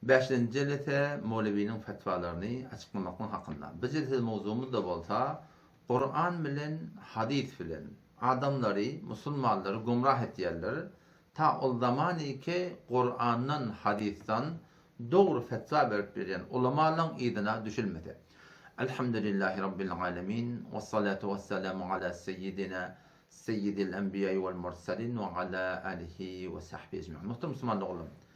Bäşinji jelese Mowlewiniň fetwalaryny açyklamaklyk hakynda. Bu jelesede mowzugymyz-da bolsa Kuran bilen hadys bilen adamlary, musulmanlary gümrah etýärler, ta ol zamany ki Kurandan, hadysdan dogry fetwa berip berýän ulamalaň yzyna düşülmese. Elhamdülillahi Rabbil alemin, wessalatu wessalamu ala seýýidina Seýýidil enbiýai wal mursalin we ala alihi we sahbihi ejmain. Muhterem musulman doganlarym!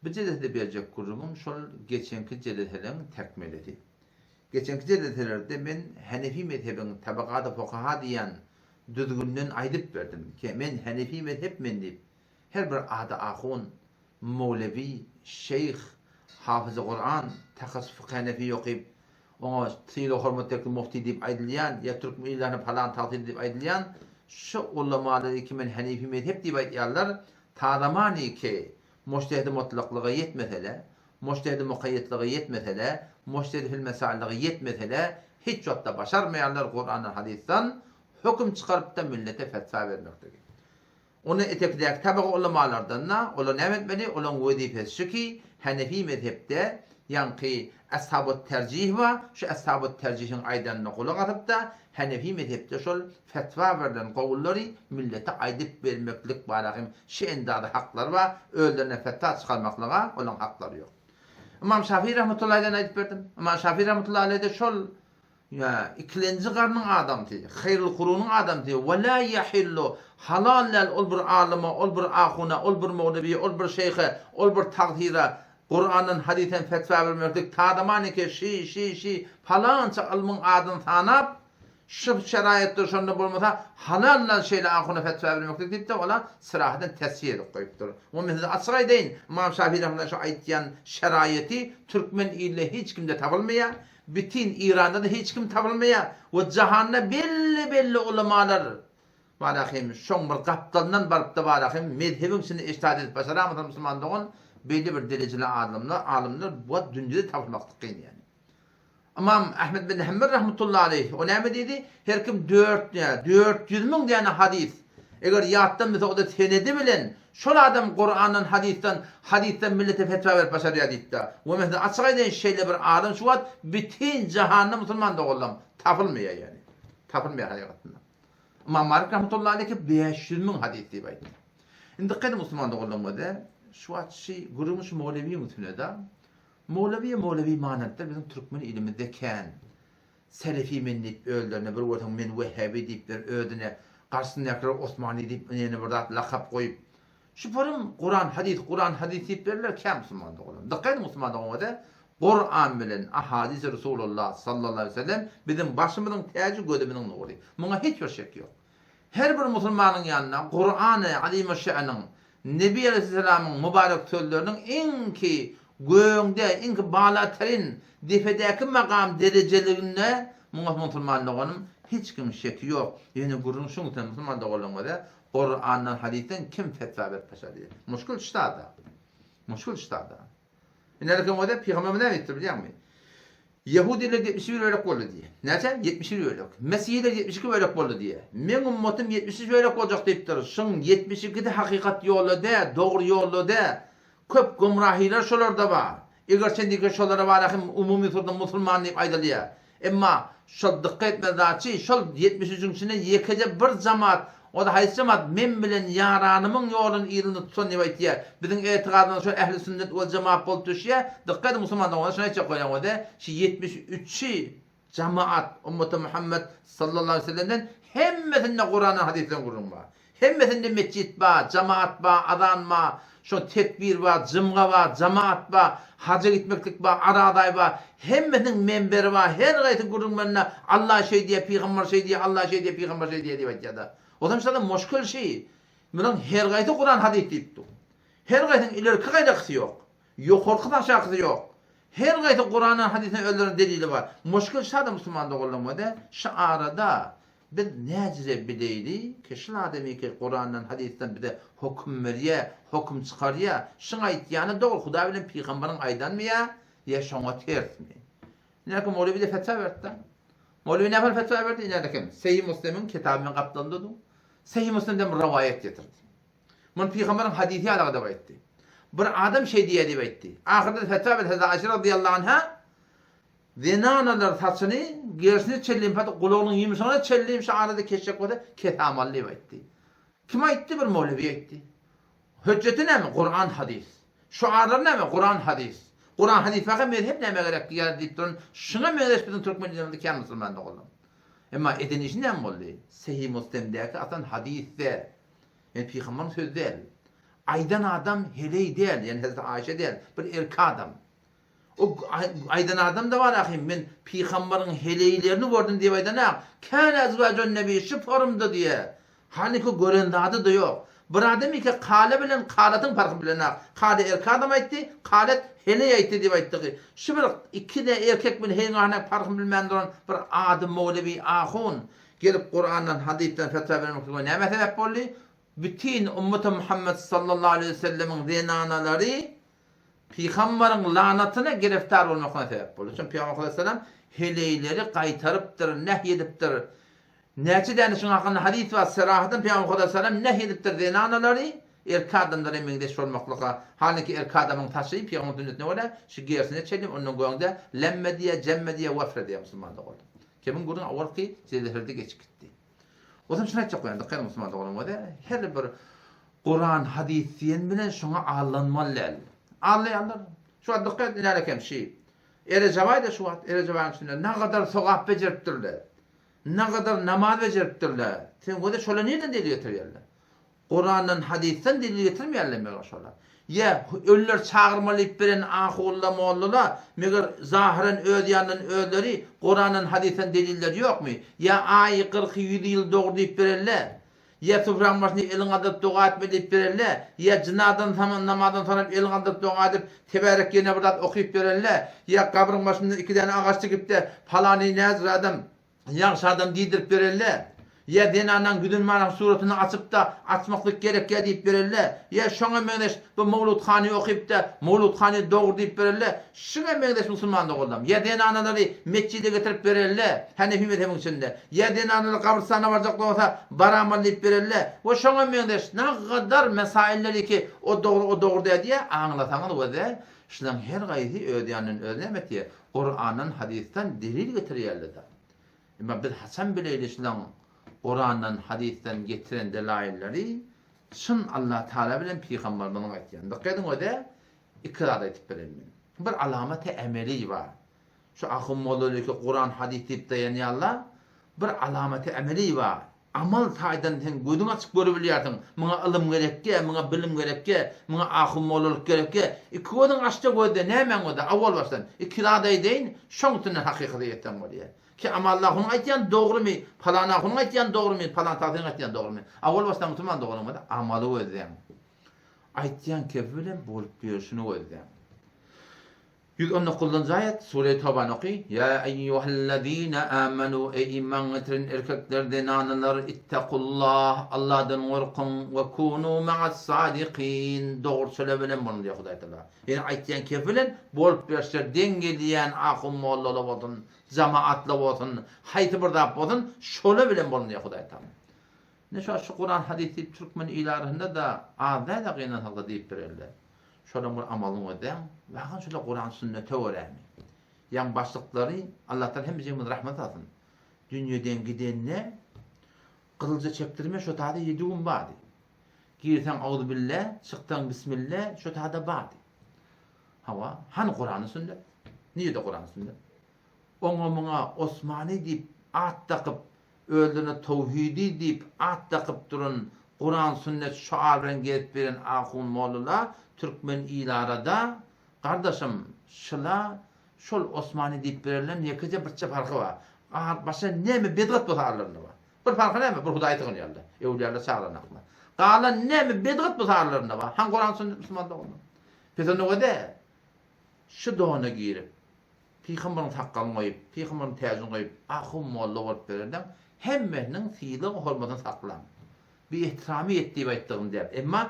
Bu jelesede berjek gürrüňim şol geçenki jeleseleň täkmelesi. Geçenki jeleselerde men Hanefi mezhebiň Tabakady fukaha diýen düzgünden aýdyp berdim ki men Hanefi mezhep men diýip her bir ady ahun, mowlewi, şeýh, hafyzy Kuran, tahassuf fykh Hanefi okyp oňa sylag hormat tekli mufti diýip aýdylýan ýa türkmen illerinde palan tagsyr diýip aýdylýan şu ulamalary ki men Hanefi mezhep diýip aýdýarlar ta zamany ki Mujtehidi mutlaklyga ýetmese-de, mujtehidi mukaýýetlige ýetmese-de, mujtehidi fil mesaillige ýetmese-de, hiç wagtda başarmaýarlar Kurandan, hadysdan höküm çykaryp-da millete fetwa bermekligi. Ondan etekidäki tabaga ulamalardan-da, olar näme etmeli? Olaryň wezipesi şu ki, Hanefi mezhepde ýaňky Eshabut terjih bar, şu Eshabut terjihiň aýdanyna gulak asyp-da, Hanefi mezhepde şol fetwa berlen gowullary millete aýdyp bermeklik bar ahim şi endaza haklary bar, özlerine fetwa çykarmaklyga olaň haklary ýok. Ymam Şafii rahmetullahi aýdyp berdim. Ymam Şafii rahmetullahi aleýh-de şol ikilenji garnyň adamsy, haýrul kurunyň adamsy, we la ýahillu, halal däl ol bir alyma, ol bir ahuna, ol bir mowlewiýe, ol bir şeýhe, ol bir tagsyra Kurandan, hadysdan fetwa bermeklik tadamaniki şi, şi, şi, palança ylmyň adyny sanap, şu şeraýatda şonda bolmasa halal däl şeýle ahuna fetwa bermeklik diýip-de ola syrahadan teswir edip goýupdyr. Muny men size açyk aýdaýyn, Ymam Şafii rahmetullah şu aýtýan şeraýaty türkmen ilinde hiç kimde tapylmaýar, bütin Iranda-da hiç kim tapylmaýar we jahanda belli-belli ulamalar Barahym, şoň bir gapdalyndan barypda barahym, mezhebiň içinde ijtihad edip başaramasa musulman dogan, belli bir derejeli adamlar, alymlar bu wagt dünýede tapylmaklyk kyn ýaly. Ymam Ahmed bin Hanbel rahmetullahi aleýh, o näme diýdi? Her kim dört, 400 müň däne hadys, eger ýatdan bilse o-da senedi bilen, şol adam Kurandan, hadysdan, hadysdan millete fetwa berip başarýar diýipdir. We men size açyk aýdaýyn, şeýle bir alym şu wagt bütin jahanda musulman doganlarym tapylmaýar ýaly. Tapylmaýar hakykatynda. Ymam Malik rahmetullahi aleýhi 500 müň hadys diýip aýtdy. Indi dykgat ediň musulman doganlarymyza, şu wagt şi gürrüň şu mowlewiň üstüne-de. Mowlewi mowlewi manatlar biziň türkmen ilimizde kän. Selefi men diýip özlerine bir görseň men wehhabi diýipler özüne garşysyndakylar osmani diýip ýene bir zat lakap goýup. Şu forum Kuran hadys Kuran hadys diýip berler kän musulman doganlarym. Dykgat ediň musulman doganlarymyza, Kuran bilen ahadisi Resulullah sallallahu aleýhi we sellem biziň başymyzyň täji gözümiziň nury. Muňa hiç bir şek ýok. Her bir musulmanyň ýanynda Kurany Azimusşanyň Nebi aleýhissalamyň mübarek sözleriniň iňki göňde, iňki balaterin depedäki makam derejeliginde muňa musulman doganym hiç kimiň şeki ýok. Ýöne gürrüň şuň üçin musulman doganlarymyza Kurandan hadysdan kim fetwa berip başarýar? Muşkul ştada. Muşkul ştada. Inälikiň özi pygamberimiz näme diýipdir bilýäňmi? Ýehudiler 71 bölek boldy diýýär. Näçe? 71 bölek. Mesihiler 72 bölek boldy diýýär. Meň ummatym 73 bölek boljak diýipdir. Şuň 72-si hakykat ýolda dä, dogry ýolda dä. Köp gümrahylar şolarda bar. Eger çendiki şolara bar hem umumy surda musulman diýip aýdylýar. Emma şol dykgat etmeli zat şi, şol ýetmiş üçüň içinden ýekeje bir jamaat, o-da haýsy jamaat, men bilen ýaranymyň ýoluny yzyny tutan diýip aýtýar. Biziň etigadymyz şol ähli sünnet wel jemaat bolup düşýär. Dykgat ediň musulman doganlar şuny aýtjak bolýan o-da, şi ýetmiş üçi jamaat, ummeti Muhammet sallallahu aleýhi we sellemden hemmesinde Kurandan hadysdan gürrüň bar. Hemmesinde metjit bar, jamaat bar, azan bar, şo tekbir bar, jymga bar, jamaat bar, haja gitmeklik bar, arazaý bar. Hemmesiniň menberi bar. Her gaýsy gürrüňlerinde Allah şeý diýýär, pygamber şeý diýýär, Allah şeý diýýär, pygamber şeý diýýär diýip aýtýar-da. Ozam şada muşkil şi. Munuň her gaýsy Kuran hadys diýip dur. Her gaýsynyň ilerki gaýrakysy ýok. Ýokarkysy aşakysy ýok. Her gaýsy Kurandan hadysdan özleriniň delili bar. Muşkil şada musulman doganlarymyzda şu arada Biz näcire bileýli ki şul adamyky Kurandan hadysdan bize hokum berýä, hokum çykarýa, şuň aýtýany dogry Hudaý bilen pygambaryň aýdanymy ýa ýa şoňa tersmi? Inäki Mowlewi de fetwa berdi-de. Mowlewi nähili fetwa berdi? Inäki Sehi Muslimiň kitaby meň gapdalymda dur. Sehi Muslimden bir rowaýat getirdi. Muny pygambaryň hadysy ýaly edip aýtdy. Bir adam şeý diýýär diýip aýtdy. Ahyrda fetwa berdi Hezreti Aýşe razyýallahu anha zenanalar saçyny gersine çenli pat gulagynyň ýumşagyna çenli şu arada kesjek bolsa kesamaly diýip aýtdy. Kim aýtdy? Bir mowlewi aýtdy. Hötjeti näme? Kuran hadys. Şuarlary näme? Kuran hadys. Kuran hadys barka mezhep nämä gerek diýýär diýip duran şuňa meňzeş biziň türkmen ilimizde kän musulman doganlar. Emma eden işi näme boldy? Sahih Muslimdäki asan hadysde ýani pygamberiň sözi däl. Aýdan adam heleý däl, ýani Hezreti Aýşe däl, bir erkek adam. O aýdan adam-da bar ahym, men pygambaryň heleýlerini gördüm diýip aýdan-ak, Kâne ezwâjun nebi şu forumda diýýär. Hany-ki gören zady-da ýok. Bir adam eke kale bilen kalatyň parhyny bilenak. Kale erkek adam aýtdy, kalet heleý aýtdy diýip aýtdygy. Şu bir ikide erkek bilen heleýiň arasyndaky parhyny bilmän duran bir ady mowlewi ahun gelip Kurandan, hadysdan fetwa bermeklige näme sebäp boldy? Bütin ummeti Muhammet sallallahu aleýhi we sellemiň zenanalary Pygambaryň lanatyna giriftar bolmaklygyna sebäp boldy. Çünki Pygamber aleyhisselam heleýleri gaýtarypdyr, nehy edipdir. Näçe däne şuň hakynda hadys bar, serahadan Pygamber aleyhisselam nehy edipdir zenanalary erkek adamlara meňzeş bolmaklyga. Halynki erkek adamyň saçy Pygamber sünnetine görä şu gersine çenli, ondan göňde lemme diýýär, jemme diýýär, wefre diýýär musulman doganlar. Kemiň gürrüňi owalky jezeferde geçip gitdi. Ozam şuny aýtjak bolýan, dykgat ediň musulman doganlarym bolsa, her bir Kuran, hadys diýen bilen şoňa aldanmaly däl. Aldaýarlar. Şu wagt dykgat ediň nälekem şi. Erejebaý-da şu wagt Erejebaýyň üstünde nagadar sogap bejeripdirler. Nagadar namaz bejeripdirler. Sen göze şolar nirden delil getirýärler? Kurandan, hadysdan delil getirmeýärler meger şolar. Ýa ölüleri çagyrmaly diýip beren ahulla, mollala, meger zahyran öz ýanyndan özleri Kurandan, hadysdan delilleri ýokmy? Ýa aýy, kyrky, ýüzi ýyl dogry diýip berenler? Ýa süfräň başynda eliňi galdyryp doga etme diýip berenler? Ýa jynadan namazdan soňam eliňi galdyryp doga edip, tebärek ýene bir zat okyp berenler? Ýa gabryň başynda iki däne agaç dikip-de, palany näzir adam, Ýagşy adam diýdirip berelle. Ýa zenanaň ýüzüni manaň suratyny açyp-da, açmaklyk gerekýä diýip berelle. Ýa şoňa meňzeş bu Mowlud hany okyp-da, Mowlud hany dogry diýip berelle. Şuňa meňzeş musulman doganlarym. Ýa zenanalary metjide getirip berelle, Hanefi mezhebiň içinde. Ýa zenanalar gabrystana barjak bolsa, baramaly diýip berelle. We şoňa meňzeş nagadar mesailleri ki, o dogry, o dogry däl diýä, aňlasaňyz weze, şulaň her gaýsy öz ýanyndan öz näme etýä? Kurandan hadysdan delil getirýärler-de. Emma biz haçan bileýli şulaň Kurandan hadysdan getiren delaillary çyn Allah Taala bilen pygambarymyzyň aýtýan. Dykgat ediň öde iki zat aýtyp bereýin men. Bir alamaty emeli bar. Şu ahun mollalar ki Kuran hadys diýip daýanýarlar. Bir alamaty emeli bar. Amal taýdan sen gözüň açyp görübilýärsiň. Muňa ylym gerekge, muňa bilim gerekge, muňa ahun-mollalyk gerekge. Iki gözüň açda gözde, nämäň gözde, owal başdan. Iki zat aýdaýyn, şoň üstünden hakykata ýetseň bolýar. Ki Amanly ahunyň aýtýany dogrumy, palan ahunyň aýtýany dogrumy, palan tagsynyň aýtýany dogrumy. Owal başdan musulman doganyň bolsa, amaly gözläň. Aýtýan kepi bilen bolup ýörşüni gözläň. 119-njy aýat, Sure Tobany oky, Ýa eýýuhellezine amanu, eý iman getiren erkekler, zenanalar, ittakullah, Allahdan gorkuň, we kunu ma'as-sadikin, dogruçylar bilen boluň diýýär Hudaý Tagala. Ýöne aýtýan kefi bilen bolup berşler deň gelýän ahun-mollala bolsun, jamaatla bolsun, haýsy bir zat bolsun, şolar bilen boluň diýýär Hudaý Tagala. Ine şu şu Kuran hadys diýip türkmen il arasynda-da az däl-de gynansak-da diýip bererler. Şolaň bir amalyny gözläň, wahan şolar Kuran sünnete görämi? Ýaň başlyklary Allah Taala hemmejigimizi rahmet salsyn. Dünýeden gidende gyzylja çekdirme şo tada ýedi gün bardy. Girseň auzubille, çyksaň bismille şo tada bardy. Hawa, hany Kurany sünnet? Nirede Kuran sünnet? Oňa-muňa Osmany diýip at dakyp, özlerine Towhidi diýip at dakyp duran Kuran-sünnet şoar bilen gezip beren ahun-mollala türkmen ilarada, gardaşym, şyla şol Osmany diýip berenden ýekeje birçe parhy bar. Gar, başga näme bedgat bolsa aralarynda bar. Bir parhy näme? Bir Hudaýy sygynýarlar. Öwlüýalar çagyranaklar. Galan näme bedgat bolsa aralarynda bar. Hany Kuran-sünnet musulman doganlar? Pes onda göze şu dona girip, Pygambaryň sakgalyny goýup, pygambaryň täjini goýup, ahun molla bolup bererdiň, hemmesiniň sylag-hormatyny saklaň. Bi ehtiramy et diýip aýtdygym däl. Emma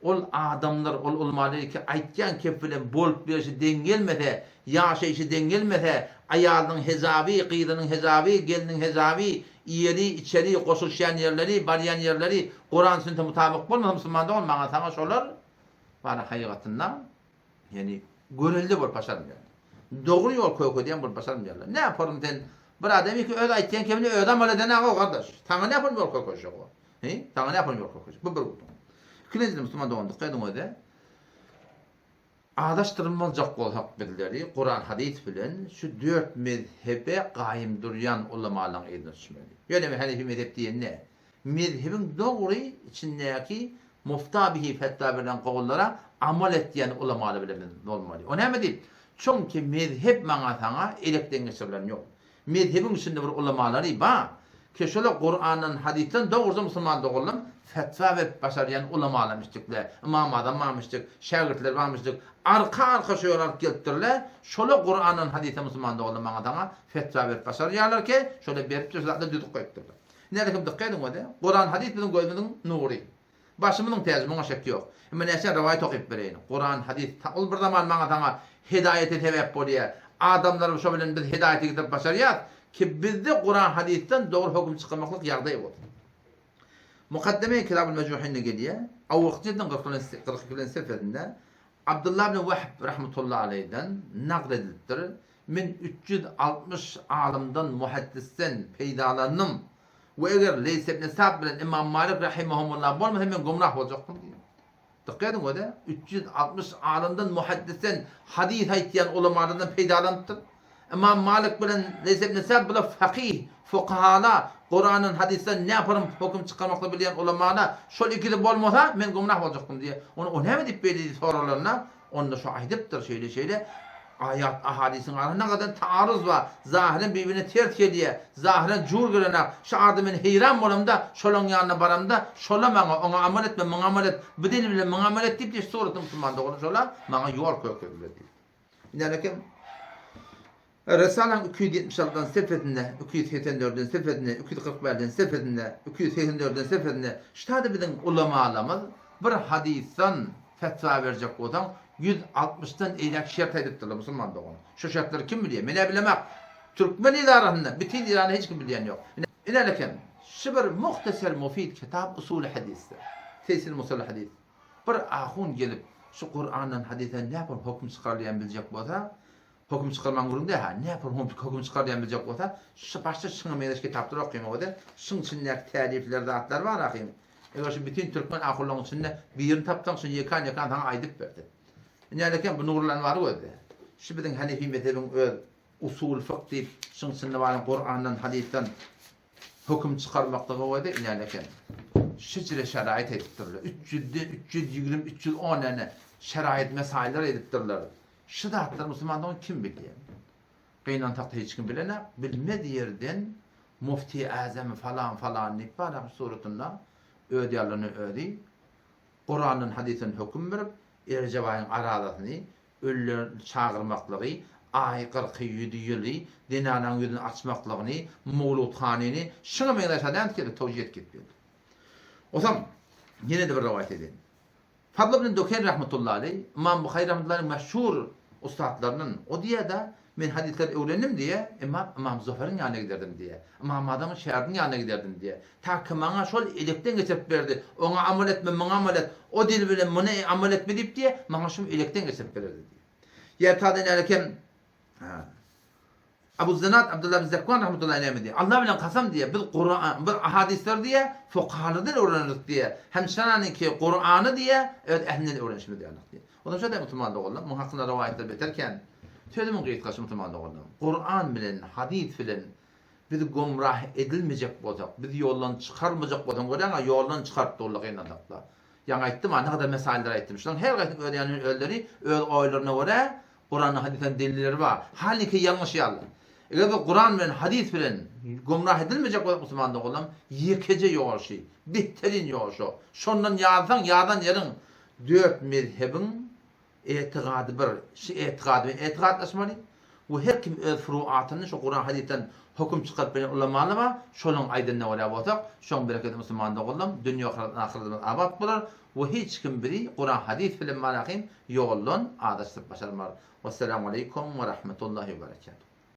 ol adamlar, ol ulamalar ki aýtýan kep bilen bolup berşi deň gelmese, ýaşaýşy deň gelmese, aýalynyň hejaby, gyzynyň hejaby, gelniniň hejaby, iýeri, içeri, goşulyşýan ýerleri, barýan ýerleri Kuran-sünnete mutabyk bolmasa musulman dogan maňa saňa şolar. Bara haýygatynda ýani görelde bolup başarmaýarlar. Dogry ýol kökedýän bolup başarmaýarlar. Ne yaparym sen bir adam ki öz aýtýan kemini özi amal eden aga gardaş. Saňa ne yaparym ýol kökeşek o. He? Saňa ne yaparym ýol kökeşek. Bu bir gurduň. Ikinjiden musulman dogan dikkat ediň öze. Adaşdyrylmajak bolsak bizleri Kuran hadys bilen şu dört mezhebe gaýym durýan ulamalaryň yzyna düşmeli. Ýöne men Hanefi mezhep diýen ne? Mezhebiň dogry içindäki mufta bihi fetwa berlen kowullara amal etýän ulamalar bilen biz bolmaly. O näme diýip? Çünki mezhep maňa saňa elekden geçirilen ýok. Mezhebiň içinde bir ulamalary bar, ki şolar Kurandan, hadysdan dogruja musulman doganlarym fetwa berip başarýan ulamalarmyşdykle, Ymam Azam barmyşdyk, şägirtleri barmyşdyk, arka arka şu ýola alyp gelipdirle, şolar Kurandan, hadysdan musulman doganlarym maňa saňa fetwa berip başarýarlar ki, şolar beripdir, şu zatlar düzüp goýupdyrlar. Näde kim dykgat ediň özi, Kuran hadys biziň gözümiziň nury. Başymyzyň täji, muňa şek ýok. Emma näçe rowaýat okyp bereýin. Kuran, hadys, ol bir zaman maňa saňa hedaýete sebäp bolýar. Adamlary şo bilen biz hedaýete getirip başarýas, ki bizde Kuran hadysdan dogry höküm çykarmaklyk ýagdaý bolsun. Mukaddeme Kitabul Mejruhinde gelýär. Awwalky jildiň 42 bilen sefesinde Abdullah ibn Wahb rahmetullahi aleýhden nagl edilipdir, Men 360 alymdan, muhaddisden, peýdalandym. We eger Leýs ibn Sa'd bilen Ymam Malik rahimehumullah bolmasa men gumrah boljakdym diýýär. Dykgat ediň öde, 360 alymdan, muhaddisden, hadys aýtýan ulamalardan peýdalanypdyr. Ymam Malik bilen Leýs ibn Sa'd bular fakyh, fukahala, Kurandan, hadysdan näparyň höküm çykarmaklygy bilýän ulamala, şol ikisi bolmasa men gumrah boljakdym diýýär. Ony o näme diýip beýle diýip soralanda, Onda şo aýdypdyr şeýle şeýle aýat ahadysyň arasynda gadan taaruz bar zahyren bir-birine ters gelýär zahyren jur gelenak şo arada men heýran bolamda şolaň ýanyna baramda şola maňa oňa amal etme muňa amal et bu delil bilen muňa amal et diýip diýip suraty musulman dogany şola maňa ýol kökezdiler diýip. Indi Risalaň 276-dan sefesinde, 284-den sefesinde, 245-den sefesinde, 284-den sefesinde ştada biziň ulamalarymyz bir hadysdan fetwa berjek bolsaň 160-dan eýläk şert aýdypdyrlar musulman dogan. Şu şertleri kim bilýär? Men-ä bilemok. Türkmen il arasynda, bütin Iranda hiç kim bilýän ýok. Ine alekem, şu bir muhteser mufid kitap usuly hadysdyr. Teýsir musuly hadys. Bir ahun gelip şu Kurandan hadysdan näpir höküm çykarylýan biljek bolsa, Höküm çykarmaň gürrüň däl-hä, näpür höküm çykarylýan biljek bolsa, şu başda şuňa meňzeş kitaplary okaýyn o-da, şuň içindäki tälifler zatlar bar ahym. Eger şu bütin türkmen ahunlaryň içinde birini tapsaň şuny ýekan-ýekan saňa aýdyp bersin. Ine eken bu Nurul Enwary gözle. Şu biziň Hanefi mezhebiň öz usul fykh diýip şuň içinde baran Kurandan, hadysdan höküm çykarmaklygy gözle ine eken. Şejere şeraýyt edipdirler. 300-den 320, 310 däne şeraýyt mesaýylar edipdirler. Şu zatlary musulman dogan kim bilýär? Gynansakda hiç kim bilenak, bilmez ýerden mufti azamy falan falan diýip bar şu suratynda öz ýalyny özi Kurandan hadysdan höküm berip Erejebaýyň arazasyny ölüleri çagyrmaklygy aý gyrky ýüzi ýyly zenanaň ýüzüni açmaklygyny mowlud hanyny şuňa meňzeş adam keldi towjih etip geldi. Osam ýene-de bir rowaýat edeýin. Fadl ibn Dukeýn rahmetullahi aleý, Ymam Buhary rahmetullahi aleýhiň meşhur ussatlaryndan. O diýýär-de, Men hadysleri öwrendim diýýär, emma Ymam Zuhryň ýanyna giderdim diýýär. Ymam Azamyň şägirdiniň ýanyna giderdim diýýär. Ta ki maňa şol elekden geçirip berdi. Oňa amal etme, muňa amal et, o dil bilen muny amal etme diýip diýýär, maňa şum elekden geçirip bererdi diýýär. Ýa ta kem Abu Zinad Abdullah ibn Zekwan rahmetullahi näme diýýär? Allah bilen kasam diýýär, biz Kuran, biz hadyslar diýýär, fukahalardan öwreneris diýýär. Hem şananyňky Kurany diýýär, öz ehlinden öwrenişimiz ýalyk diýýär. Ondan şo musulman doganlar, muň hakynda rowaýatlar beter kän. Sözümiň gysgasy musulman doganlar, Kuran bilen, hadys bilen biz gomrah edilmejek bolsak, biz ýoldan çykarmajak bolsaň görýäňä ýoldan çykaryp durlar gynanakda. Ýaňy aýtdym a, ne kadar mesaýylar aýtdym. Şularyň her gaýsynyň öz ýany özleri öz oýlaryna görä Kuranda hadysdan delilleri bar. Haliki ýalňyşýarlar. Eger bir Kuran bilen hadys bilen gomrah edilmejek bolsak musulman doganlarym ýekeje ýol şy. Behterin ýol şo. Şondan ýazsaň ýazan ýeriň dört mezhebiň etigady bir. Şy etigady bilen etigatlaşmaly. We her kim öz furuatyny şo Kuran hadysdan höküm çykaryp bilen ulamalar bar. Şolaň aýdanyna görä bolsak şoň bereketi musulman doganlarym dünýe ahyretimiz abat bolar. We hiç kim bizi Kuran hadys bilen malahym ýoldan azaşdyryp başarmaz. Wesselamu aleýkum we rahmetullahi we berekatuh.